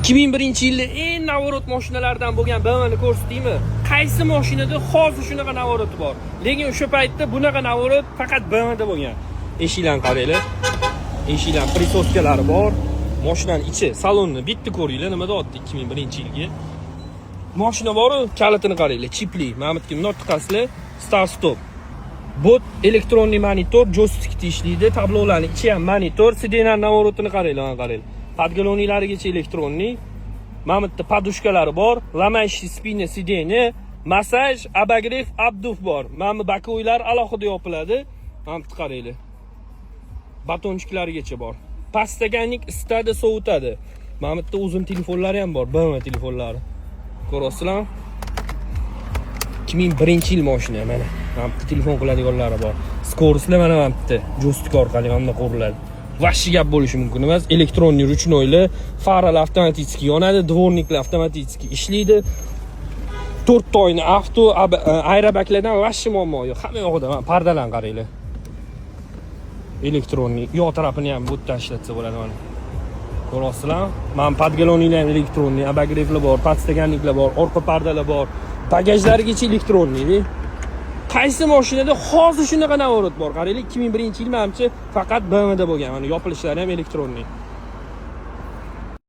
2001-yilda eng наворот mashinalardan bo'lgan BMWni ko'rsatdingmi? Qaysi mashinada hozir shunaqa наворот i bor? Lekin o'sha paytda bunaqa наворот faqat BMWda bo'lgan. Eshiklarni qaranglar. Eshiklar присоска lari bor. Mashinani ichi, salonni bitta ko'ringlar, nima deyapti 2001-yilgi. Mashina boru, kalitini qaranglar, chipli. Mana bu yerga bundoq tiqasizlar, start stop. Bot электронный monitor, joystikda ishlaydi, tablolarning ichi ham monitor, сиденье наворот ini qaranglar, mana qaranglar. Подголовник larigacha электронный. Mana bu yerda подушка lari bor, ломающий спина сиденье, massaj, обогрев, обдув bor. Mana bu боковой lar alohida yopiladi. Mana bu yerda qaranglar. Батончик larigacha bor. Подстаканник isitadi, sovutadi. Mana bu yerda o'zini telefonlari ham bor, BMW telefonlari. Ko'ryapsizlarmi? 2001-yil mashina mana. Mana bu yerda telefon qiladiganlari bor. Скорость lar mana bu yerda joystik orqali mana bunday quriladi. Вообще gap bo'lishi mumkin emas. Электронный ручной lar, faralar avtomatik yonadi, дворник lar avtomatik ishlaydi. To'rtta oyna avto, airbag lardan вообще muammo yo'q. Hamma yo'g'ida mana pardalarni qaranglar. Электронный. Yoq tarafini ham bu yerdan ishlatsa bo'ladi mana. Ko'ryapsizlarmi? Mana подголовник lar ham электронный, обогрев lar bor, подстаканник lar bor, orqa pardalar bor. Bagajlarigacha электронный. Qaysi mashinada hozir shunaqa наворот bor? Qaranglar, 2001-yil manimcha faqat BMWda bo'lgan. Mana yopilishlari ham электронный.